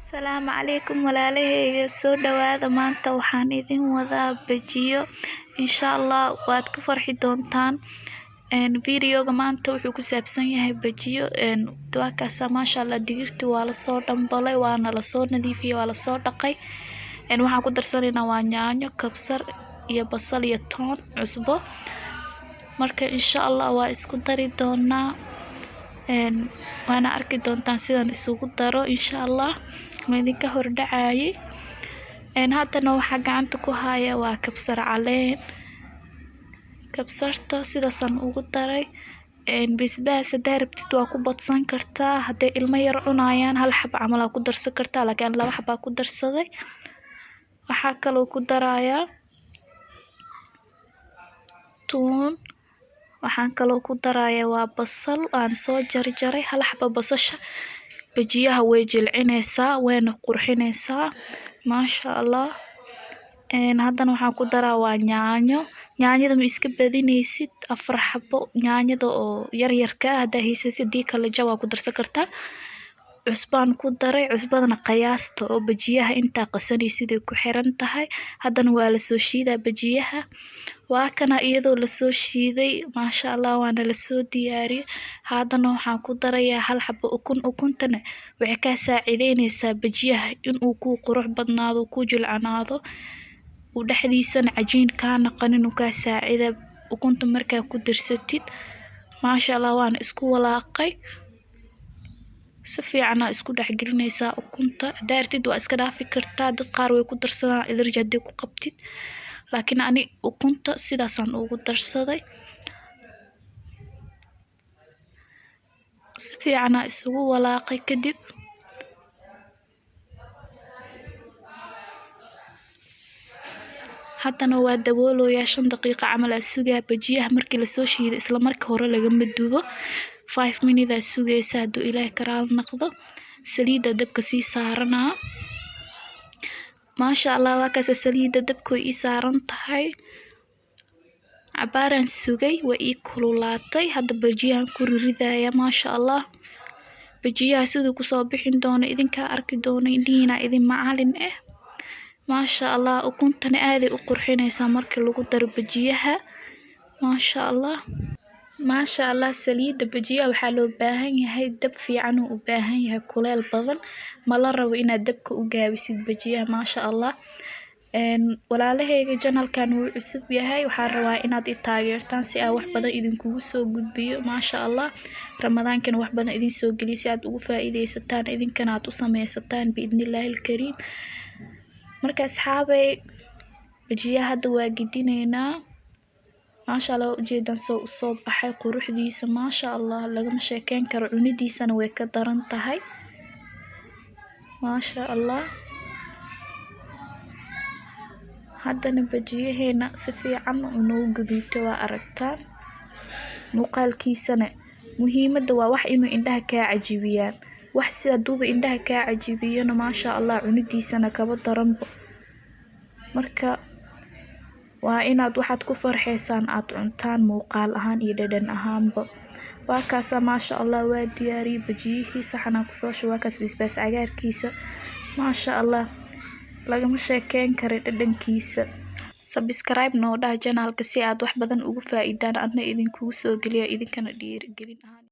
Asalaamu calaykum walaalaheyga, soo dhawaada. Maanta waxaan idin wadaa bajiyo, insha Allah waad ka farxi doontaan. Videoga maanta wuxuu ku saabsan yahay bajiyo. Waa kaasa, maasha Allah, digirti waa lasoo dhambalay, waana lasoo nadiifiyey, waa lasoo dhaqay. Waxaan ku darsanaynaa waa yaanyo, kabsar iyo basal iyo toon, cusbo. Marka insha Allah waa isku dari doonaa, waana arki doontaan sidaan isugu daro, insha Allah. Waan idinka hordhacayay. Haddana waxaa gacanta ku haya waa kabsar caleen. Kabsarta sidaasaan ugu daray. Basbaas hadaa rabtid waa ku badsan kartaa. Hadday ilmo yar cunayaan, hal xab camal aa ku darsan kartaa, laakiin laba xab aa ku darsaday. Waxaa kaloo ku darayaa tuun. Waxaan kaloo ku darayaa waa basal aan soo jarjaray, hal xabo. Basasha bajiyaha way jilcinaysaa, wayna qurxinaysaa, maasha Allah. Haddana waxaan ku daraa waa yaanyo. Yaanyada ma iska badinaysid, 4 xabo yaanyada oo yar yarka ah haddaa haysatid, hadii kale jab waa ku darsan kartaa. Cusbaan ku daray, cusbadana qiyaasta oo bajiyaha intaa qasanaysid ay ku xiran tahay. Haddana waa lasoo shiidaa bajiyaha. Waa kana iyadoo lasoo shiiday, maasha Allah, waana lasoo diyaariyey. Haddana waxaan ku darayaa hal xabo ukun. Ukuntana waxay kaa saacideyneysaa bajiyaha inuu kuu qurux badnaado, kuu jilcanaado, uu dhexdiisana cajiin kaa naqanin uu kaa saacida ukunta markaa ku darsatid. Maasha Allah, waana isku walaaqay. Si fiican aa isku dhex gelinaysaa ukunta. Haddaa rabtid waa iska dhaafi kartaa, dad qaar way ku darsadaan allergy haddii ku qabtid, laakiin ani ukunta sidaasaan ugu darsaday. Si fiican aa isugu walaaqay kadib. Haddana waa dabooloyaa, 5 daqiiqo camal aa sugaa. Bajiyaha markii lasoo shiido, isla marka hore lagama dubo, 5 minute aa sugaysa hadduu Ilaahay karaal noqdo. Saliidda dabka sii saaranaa, maasha Allah. Waa kaasa, saliidda dabka way ii saaran tahay. Cabaaraan sugay, way ii kululaatay. Hadda bajiyahan ku riridaya, maasha Allah. Bajiyaha siduu kusoo bixin doono idinkaa arki doono, indhihiina idin macalin ah, maasha Allah. Ukuntana aaday u qurxinaysaa markii lagu daro bajiyaha, maasha Allah, maasha Allah. Saliidda bajiyaha waxaa loo baahan yahay dab fiican uu u baahan yahay, kuleel badan. Ma la rabo inaad dabka u gaabisid bajiyaha, maasha Allah. Walaalahayga, channelkan wuu cusub yahay. Waxaan rabaa inaad i taageertaan si aan wax badan idinkugu soo gudbiyo, maasha Allah. Ramadaankana wax badan idin soo geliyo si aad ugu faa'iidaysataan, idinkana aad u sameysataan, biidnillaahi alkariim. Marka asxaabay, bajiyaha hadda waa gidinaynaa, maasha Allah. Waa ujeedaan soo usoo baxay quruxdiisa, maasha Allah, lagama sheekeyn karo. Cunidiisana way ka daran tahay, maasha Allah. Haddana bajiyaheena si fiican uu noogu gaduuto, waa aragtaan muuqaalkiisana. Muhiimadda waa wax inuu indhaha kaa cajibiyaan. Wax si haduuba indhaha kaa cajibiyana, maasha Allah, cunidiisana kaba daranba. Marka waa inaad waxaad ku farxeysaan aad cuntaan, muuqaal ahaan iyo dhadhan ahaanba. Waa kaasa, maasha Allah, waa diyaariyey bajiyihii, saxanaa kusoo shubay. Waa kaas basbaas cagaarkiisa, maasha Allah, lagama sheekeyn karo dhadhankiisa. Subscribe noo dhaha channelka si aad wax badan ugu faa'iidaan, adna idinkugu soo geliyo, idinkana dhiirigelin ahaan.